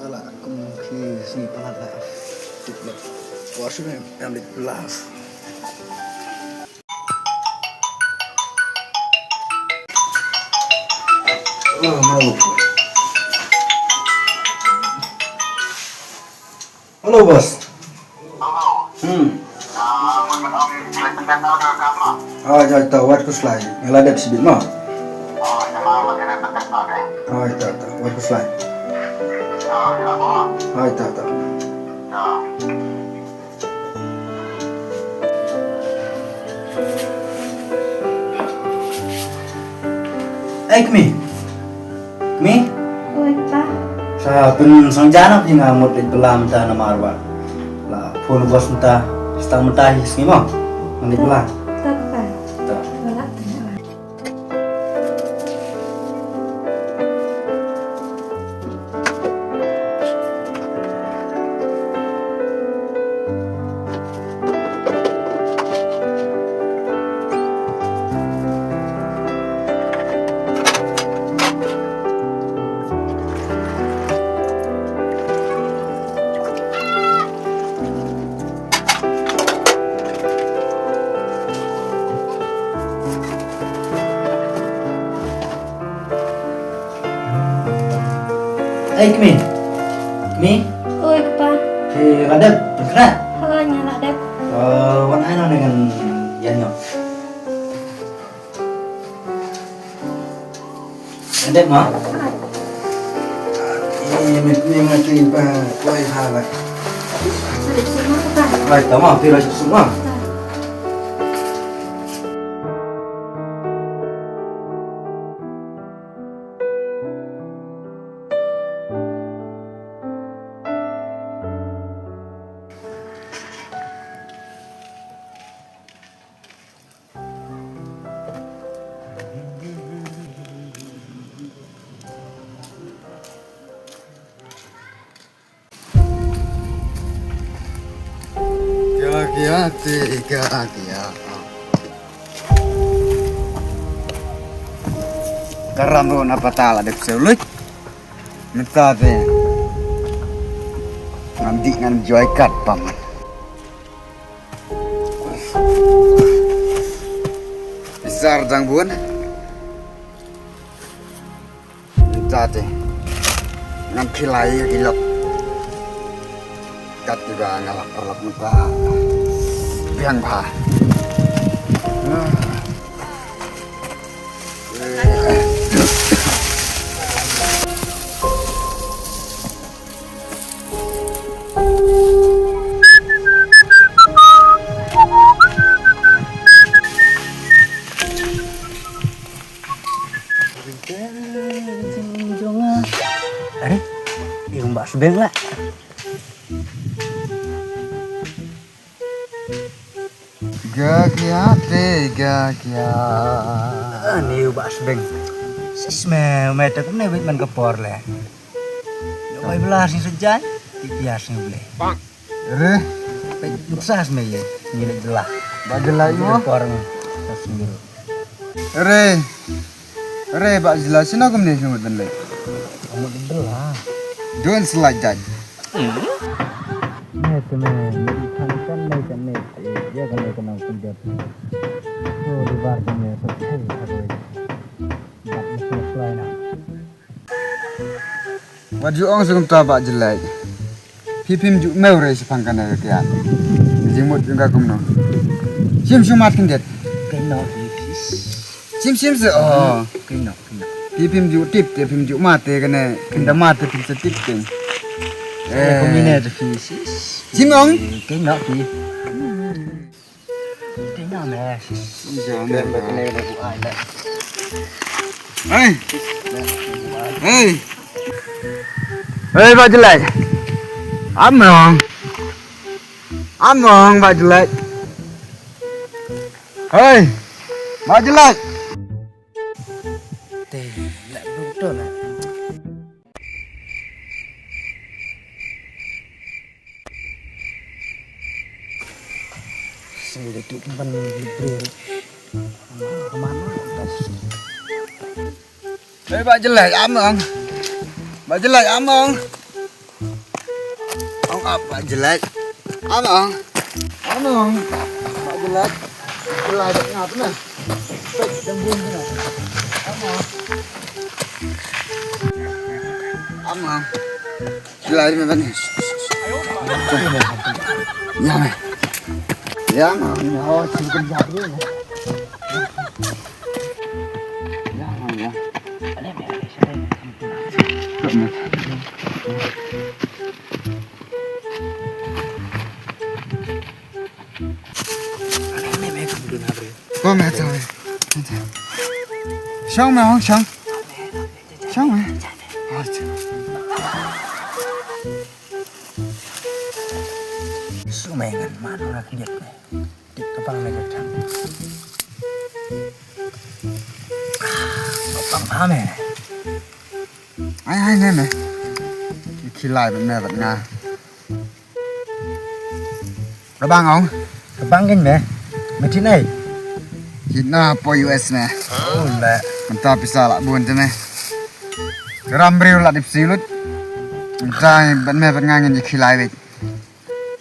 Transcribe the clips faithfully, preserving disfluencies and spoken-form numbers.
Lah kum ki sngi palat lah. Tip lah. Por shu em em dik love. Oh, hello. Hello, boss. Hmm. Ah, ja, to, wat khuslai. Nga la dep sibit mo. Ah, ja, to, to, wat khuslai. Ah, ja, to. Ei, Kmie. Kmie? Oi, Pa. Sa pynsangja noh ïa nga, mut leit bylla mynta namar ba la phone u boss mynta, stang mynta hi sngi mo. Ngan leit bylla. To, Pa. To. Bylla. Ei, Kmie. Kmie. Oi, Kpa. Phi la dep pynkhreh? Hooid, nga la dep. Eh, wan ai noh ne ngan ïa ñiuh. Nga dep ma. Hooid. Eh, met ni ma tu pa, koi ha la. Sa dep suk ma, Kpa. Hooid, tama phi la suk ma. Hooid. Kia, kia, te, kia, kia. Ka ram ruh na pata la dep siew luid. Mynta te ngan dih ngan enjoy kat bam. Pisa dang bun. Mynta te ngan pynlait ïa ki lok. Kat kiba nga lap lap mynta. Biang bha. Are, ïa u Bah Sbeng lah. Ga kia te ga kia. Ani u Bah Sbeng. Sis me, me te kumne bit man ka por le. Yo bai bla sing sejai, ti pia sing ble. Re. Peit nuksa sngewbha ïa ngi leit bylla. Ba bylla ïa mo? Por ngi. Sngewbha. Re. Re ba jylla sino kumne sngewbha ban leit. Ngi leit bylla. Don slide judge. Ne te me, ne kan kan ne kan ne. Ïa kan ne kan nang pynjot. Ko di bar kan ne. Ba ne slide na. Wat ju ong sngewbha ta Bah Jylleit. Phi phim ju mih re shaphang kane ka kiad. Jingmut jong ka kumno. Shim shu mat khyndiat. Kynnoh phi. Shim shim se oh. Kynnoh kynnoh. Phi phim ju tip te phim ju mat te kane. Kynda mat te phim sa tip te. Eh. Kumne te phi. Shim ong. Kynnoh phi. Hei. Hei. Hei, Bah Jylleit. Amrong. Amrong, Bah Jylleit. Hei. Bah Jylleit. Te, lek bru to na. Sini tu ban bru. Mana, mana, mana. Eh, Bah Jylleit, amang. Bah Jylleit, amang. Apa jelek? Amang. Amang. Apa jelek? Jelek ngap na. Pek jambun na. Amang. Amang. Jelek ni mana? Ya, man. Ya, man. Oh, singkat jari. Ya, man, ya. Ko me chang me. Shang me hong shang. Shang me. Su me ngan man rak ngiat me. Dik ka bang me ka tang. Ka bang ha me. Ai ai ne me. Ki lai me me bat nga. Ka bang ong. Ka bang kin me. Me tin ai. Hit na po U S me. Oh la. Mynta pisa la bun te me. Ka ram briew la dip silut. Mynta bat me bat nga ngin ki lai wet.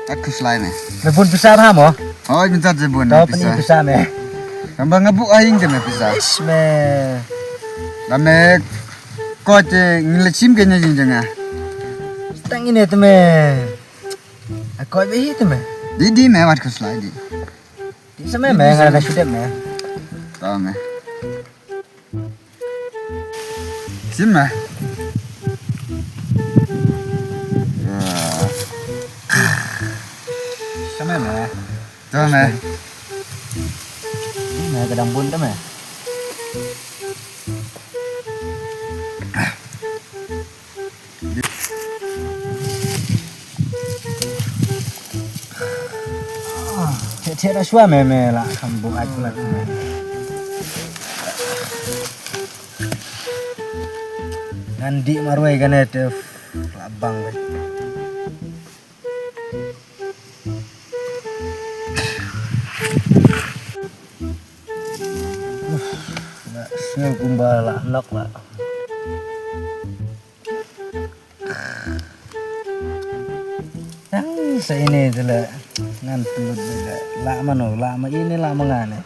Ak kus lai me. Me bun pisa ba mo. Oi mynta je bun. Tau pisa. Peni pisa me. Kamba ngabu aing je me pisa. Ish me. La me ko je ngin le chim ke nya jing janga. Tang ine te me. Akoi be hi te me. Di di me wat kus lai di. Di sa me me ngara ka shudem me. Ta me. Sim me. Ya. Sa me me. Ta me. Me ka dang bun ta me. Thiah thiah da shuwa me me la kham bu ai kulat me. Ngan dih marwei kane te la bang. Uf, la sngew kumba la nok la. Tang sa ine te la ngan pynlut de la. La mano, la ma ine, la ma ngane.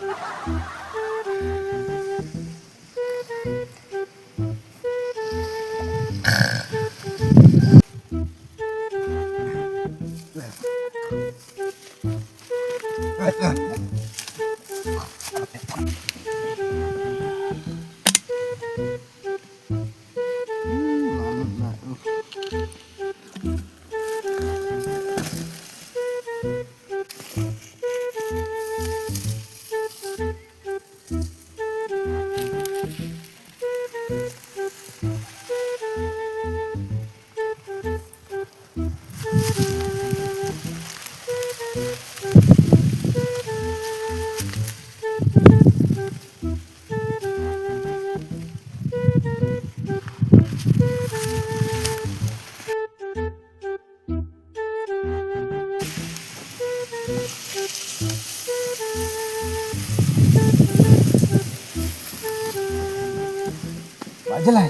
Ba jelai.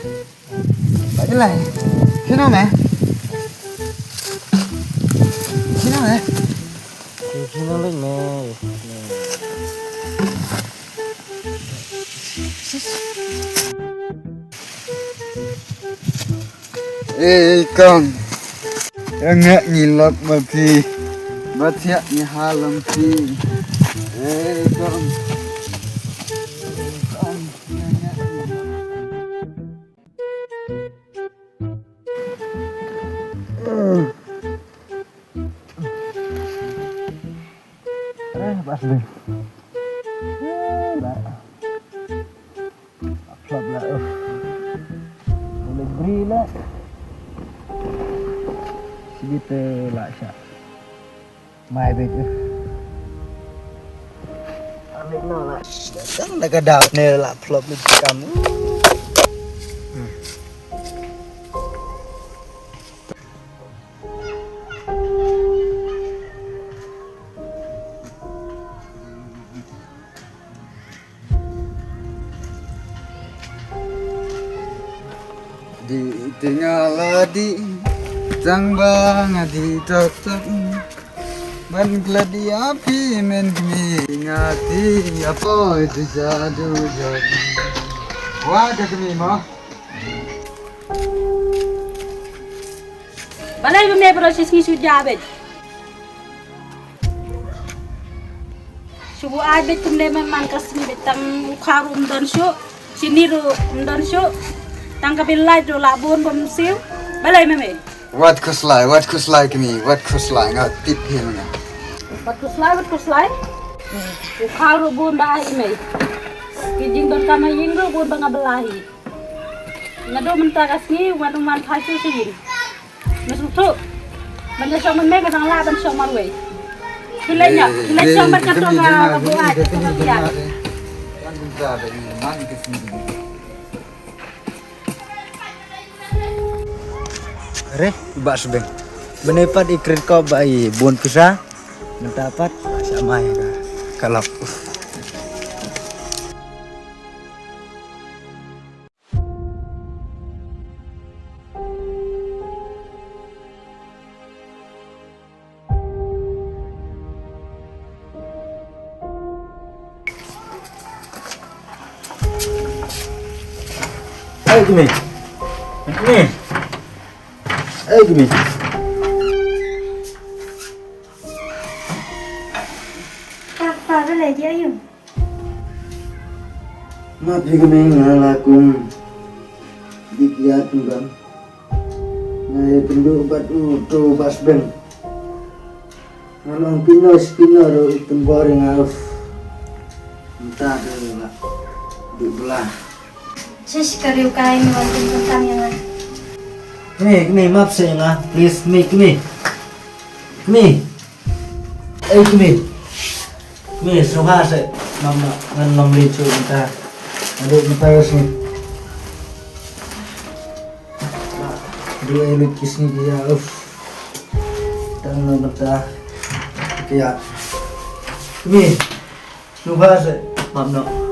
Ba jelai. Sino me? Sino me? Sino link me? Ei kong. Ïa nga ngi lok ma phi. Ba thiah ngi ha lam phi. Ei kong. Ei kong. Eh, bas deh. Eh, lah. Plop lah, uh. Boleh beri lah. Segitu lah, syak. Mai bit, uh. Ambil no lah. Datang dah kadau ni lah, plop ni kamu. Hmm. Di tinggal di Tang ba nga dih tok tok ban klet ïa phi men kmie, nga dih ïa poi tu sa tu jok. Wa da kmie mo. Balei ba me bro shi sngi shu jah beit? Shu buaid beit kumne, man ka sngi beit, tang u khaw ruh ym don shuh, shini ruh ym don shuh, tang ka bill light ruh la bun bym siew. Balei me me? Wat khuslai, wat khuslai kmie, wat khuslai, nga tip hi ma nga. Wat khuslai, wat khuslai. U khaw ruh bun ba ai me. Ki jingdonkam ha ïing ruh bun ba nga bylla hi. Naduh mynta ka sngi wan ym wan phai shuh sha ïing. Me sngewthuh. Ban ïa shong man me, nga dang lah ban shong marwei. Khie leit noh, khie leit shong bad kato ka buaid, kato ka biang. Re, Bah Sbeng. Mynne pat i kren ko ba i bun pisa. Mynta pat sa mai ka, ka lok. Ei kmie. Kmie. Ei kmie. Papa, ba la ïa ïa. Map ïa kmie, nga la kum dih ïa tynban. Nga ïa kynduh bad uto u Bah Sbeng. Nga long kino shi kino ruh u pynbor ïa nga, uf. Mynta te la duh bylla. Shish, ka riew kai, me wan pyndonkam ïa nga. Kmie, kmie, map seh ïa nga, please, kmie, kmie. Kmie. Ei kmie. Kmie, sngewbha seh. Map noh, ngan long late shuh mynta. Haduh mynta ka sngi. Haduh ei lut ki sngi ki ïa, uff. Tang na mynta ki ïa. Kmie. Sngewbha seh. Map noh.